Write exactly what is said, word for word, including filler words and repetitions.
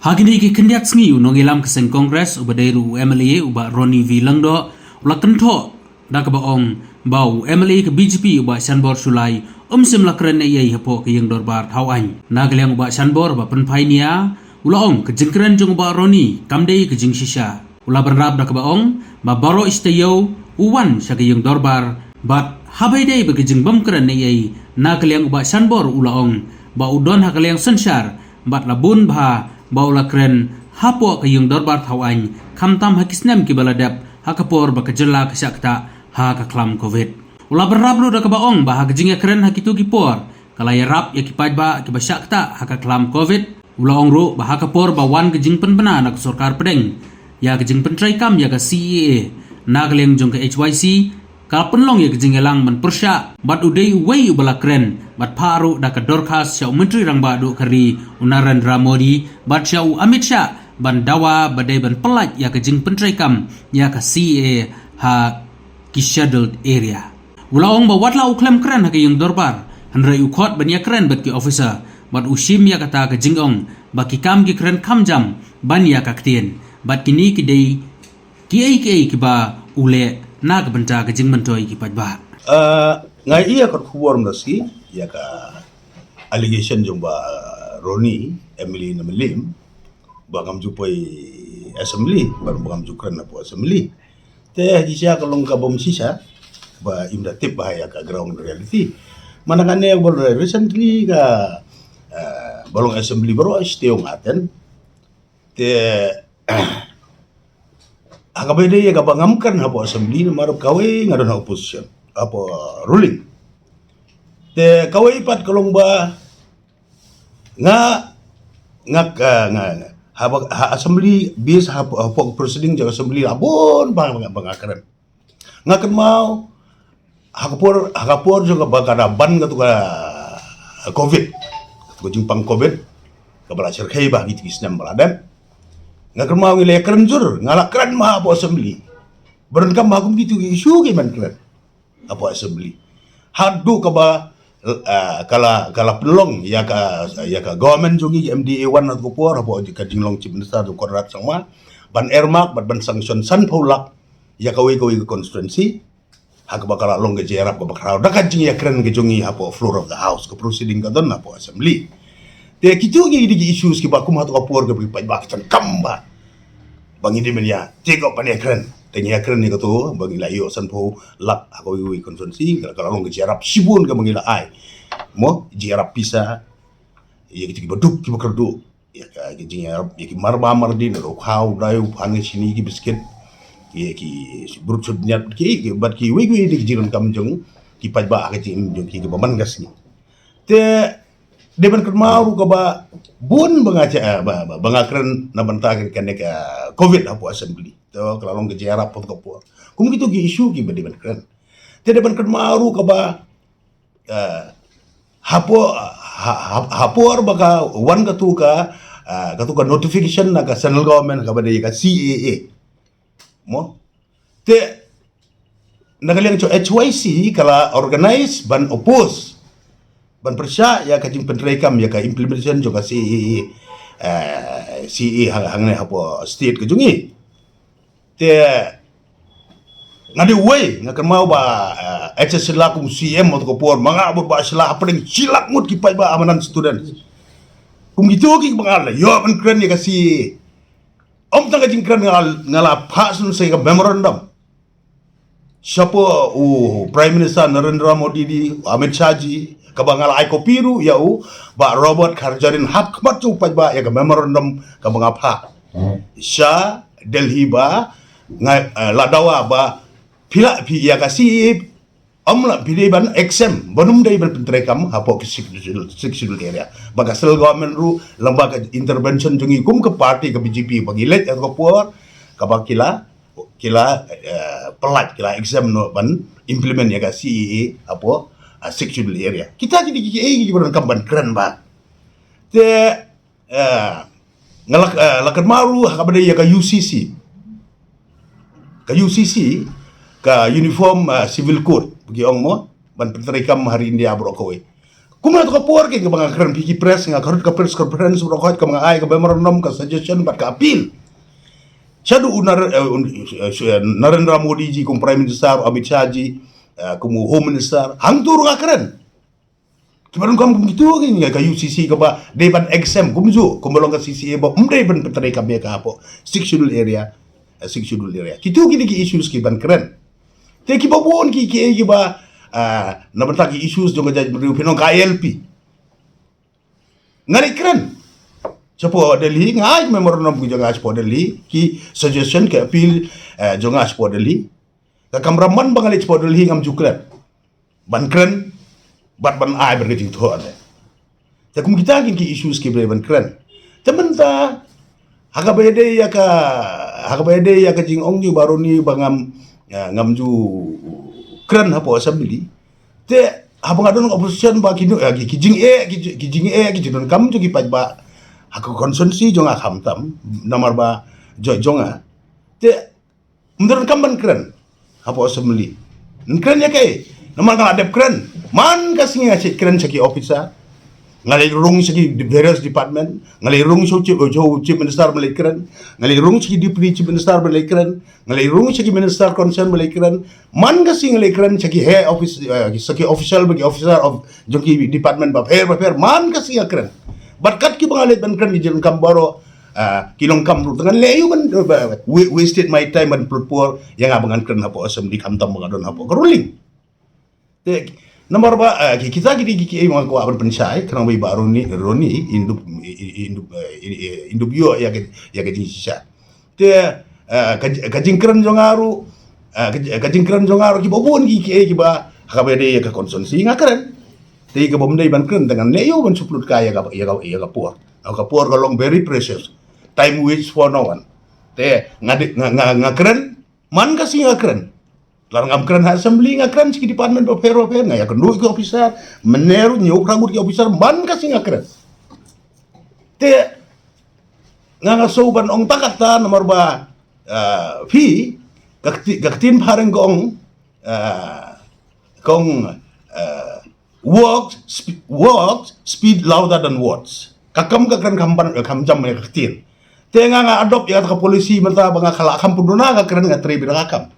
Ha kine ki khyndiat sngi u nongïalam ka seng Congress uba dei ruh u M L A u Bah Ronnie V Lyngdoh u la kynthoh da kaba ong ba u M L A ka B J P u Bah Shanbor Shullai um shym la kren ei ei hapoh ka ïing dorbar thaw aiñ. Na ka liang u Bah Shanbor ba pynphai nia u la ong ka jingkren jong u Bah Ronnie kam dei ka jingshisha. U la bynrap da kaba ong ba baroh shi taïew u wan sha ka ïing dorbar bad haba ïadei bad ka jingbym kren ei ei, na ka liang u Bah Shanbor u la ong ba u don ha ka liang synshar bad la bun bha ba u la kren hapoh ka ïing dorbar thaw aiñ, khamtam ha ki snem kiba la dep ha ka por ba ka jylla ka shah ktah ha ka khlam Covid. U la bynrap ruh da kaba ong ba ha ka jingïakren ha kito ki por ka la ïarap ïa ki paidbah kiba shah ktah ha ka khlam Covid. U la ong ruh ba ha ka por ba wan ka jingpynbna na ka sorkar pdeng ïa ka jingpyntreikam ïa ka C A A, na ka liang jong ka H Y C ka la pynlong ïa ka jingïalang ban pyrshah bad u dei uwei uba la kren bad phah ruh da ka dorkhas sha u Myntri Rangbah duh ka ri u Narendra Modi bad sha u Amit Shah ban dawa ba dei ban pyllait ïa ka jingpyntreikam ïa ka C A A ha ki scheduled area. U la ong ba wat la u khlem kren ha ka ïing dorbar, hynrei u khot ban ïakren bad ki officer bad u shim ïa kata ka jingong ba ki kam ki kren kham jam ban ïa ka ktien bad kine ki dei kiei kiei kiba u leh na ka bynta ka jingmyntoi ki paidbah. Ah, nga ïa ka khubor mynta sngi ïa ka allegation jong Bah Ronnie, M L A na Mylliem, ba ngam ju poi assembly, ba ngam ju kren hapoh assembly. Te ha ki sha ka long ka bym shisha ba im da tip ba ha ïa ka ground reality. Mana kane ba recently ka, eh, ba long assembly baroh shi taïew nga attend. Te ha kaba ïadei ïa kaba ngam kren hapoh assembly namar kawei nga don ha opposition, hapoh ruling. Te kawei pat ka long ba nga, nga, nga, nga, haba, ha assembly base, hapoh, hapoh proceeding jong assembly la bun ba nga, ba nga kren. Nga kynmaw ha ka por, ha ka por jong kaba ka da ban katu ka Covid, katu ka jingpang Covid kaba la shyrkhei ba ha kito ki snem ba la dep. Nga kynmaw ngi la kren jur, nga la kren ma hapoh assembly. Ba donkam ha kum kito ki issue ki ban kren hapoh assembly. Haduh kaba, eh, ka la, ka la pynlong ïa ka, ïa ka government jong ngi M D A one haduh ka por hapoh ka jinglong Chief Minister jong Conrad Sangma ban earmark bad ban sanction sanphew lak ïa kawei kawei ka constituency. Ha kaba ka la long ka jingïarap kaba khraw da ka jingïakren ka jong ngi hapoh floor of the house, ka proceeding ka don hapoh assembly. Te kito ki dei ki issues kiba kum haduh ka por kaba ki paidbah ki donkam ba ba ngi dei ban ïa take up ban ïakren. Te ngi ïakren ïa kato ba ngi la ïoh sanphew lak ha kawei kawei constituency, ka la long ka jingïarap shibun kaba ngi la ai. Mo, jingïarap pisa ïa kito kiba duk kiba kyrduh. Ïa ka, ka jingïarap ïa ki marba mardin, u khaw, u dai, u phan, ki shini, ki biskit, ïa ki brut sut nyat, ki, ki, bad kiwei kiwei de ki jingdonkam jong ki paidbah ha ka jingim jong ki kiba man ka sngi. Te dei ban kynmaw ruh kaba bun ba nga cha, ba, ba, ba nga kren na bynta ka, kane ka Covid hapoh assembly. Te ka la long ka jingïarap hapoh ka por. Kum kito ki issue kiba dei ban kren. Te dei ban kynmaw ruh kaba, eh, hapoh, ha, ha, ha por ba ka wan katu ka, eh, katu ka notification na ka central government kaba dei ka C A A. Mo? Te na ka liang jong H Y C ka la organize ban oppose, ban pyrshah ïa ka jingpyntreikam ïa ka implementation jong ka C A A, eh, C A A hang, hangne hapoh state ka jong ngi. Te nga dei uwei, nga kynmaw ba, eh, H S Shylla kum C M haduh ka por, ma nga bad Bah Shylla hapdeng shi lak ngut ki paidbah Amarant students. Kum kito kiba nga la ïoh ban kren ïa ka C A A. Ym tang ka jingkren, nga, nga la phah sngewsih ka memorandum shapoh u Prime Minister Narendra Modi di, u Amit Shah ji, kaba nga la ai copy ruh ïa u Bah Robert Kharjahrin hapdeng u paidbah ïa ka memorandum kaba nga phah sha Delhi ba nga, eh, la dawa ba phi la, phi ïa ka C A A ym lah phi dei ban exempt, ban ym dei ban pyntreikam hapoh ka Sixth Schedule, Sixth Schedule area. Ba ka central government ruh lyngba ka intervention jong ngi kum ka party ka B J P ba ngi leit ha ka por kaba ki la, ki la, eh, pyllait, ki la exempt noh ban implement ïa ka C A A hapoh, ah, Sixth Schedule area. Kita ki dei kiei kiei kiba donkam ban kren ba. Te, eh, nga la, eh, la kynmaw ruh ha kaba dei ïa ka U C C. Ka U C C, ka Uniform, eh, Civil Code ba ki ong mo, ban pyntreikam ha ri India baroh kawei. Kumno to ka por ki ba nga kren phi ki press, nga kren ka press conference, bro, ka ba nga ai ka memorandum, ka suggestion bad ka appeal. Shaduh u Nar-, eh, un-, eh, Narendra Modi ji kum Prime Minister, Amit Shah ji, eh, kum u Home Minister, hangto ruh nga kren. Ki ba donkam kum kito ki, ka U C C ka ba dei ban exempt, kumjuh kum ba long ka C C A ba ym dei ban pyntrei kam ïa ka hapoh Sixth Schedule area, eh, Sixth Schedule area. Kito ki dei ki issues ki ban kren. Te ki ba bun ki, ki, ki ba, ah, na bynta ki issues jong ka jaitbynriew phi nong ka I L P. Nga leit kren shapoh Delhi, nga ai memorandum ki jong nga shapoh Delhi, ki suggestion, ki appeal, eh, jong nga shapoh Delhi. Ka kamram man ba nga leit shapoh Delhi ngam ju klet ban kren bad ban ai bad ka jingthoh ne. Te kum kita ki, ki issues ki ba ban kren. Te mynta ha ka ba dei ïa ka, ha ka ba dei ïa ka jingong jong baroh ni ba ngam, eh, ngam ju kren hapoh assembly. Te haba nga don opposition ba ki nu, eh, ki, ki jingeh, ki, ki jingeh, ki jingdonkam jong ki paidbah ha ka constituency jong nga khamtam, namar ba jong, jong nga. Te ym donkam ban kren hapoh assembly. Yn kren ïa kaei? Namar nga la dep kren. Man ka sngi nga shait kren sha ki officer. Nga leit rung sha ki various department. Nga leit rung sha u chief, sha u chief minister ban leit kren. Nga leit rung sha ki deputy chief minister ban leit kren. Nga leit rung sha ki minister concern ban leit kren. Man ka sngi nga leit kren sha ki heh office, eh, sha ki official, ba ki officer of, jong ki department bapher bapher. Man ka sngi nga kren. Bad kat ki ba nga leit ban kren ki jingdonkam baroh, ah, ki long kam ruh. Te ngan leh aïu ban, ba, wa-, wasted my time ban pynlut por ïa nga ba ngan kren hapoh assembly khamtam ba nga don hapoh ka ruling. Te namar ba, ah, ki, kita ki dei ki, ki, eh, ma nga kwah ban pynshai, khnang ba i Bah Ronnie, Ronnie in dup, in, in dup, eh, in, in dup ïoh ïa ka, ïa ka jingshisha. Te, ah, ka, ka jingkren jong nga ruh, ah, ka, ka jingkren jong nga ruh ki ba bun ki, ki, eh, ki ba ha ka ba dei ïa ka constituency nga kren. Te ka ba ym dei ban kren te ngan leh aïu ban shu pynlut kai ïa ka, ïa ka, ïa ka por. Ka por ka long very precious. Time waits for no one. Te nga dei, nga, nga, nga kren, man ka sngi nga kren. Lada ngam kren ha assembly, nga kren sha ki department bapher bapher, nga ïakynduh ki officer, mynne ruh hynñiew phra ngut ki officer, man ka sngi nga kren. Te nga, nga sngew ban ong ta kata namar ba, ah, phi, ka kti-, ka ktien phareng ka ong, ah, ka ong, ah, work, sp-, work speak louder than words. Ka kam ka kren kham ban, kham jam ïa ka ktien. Te nga, nga adopt ïa ka policy mynta ba nga khlem kham pyndonkam ka kren, nga trei beit da ka kam.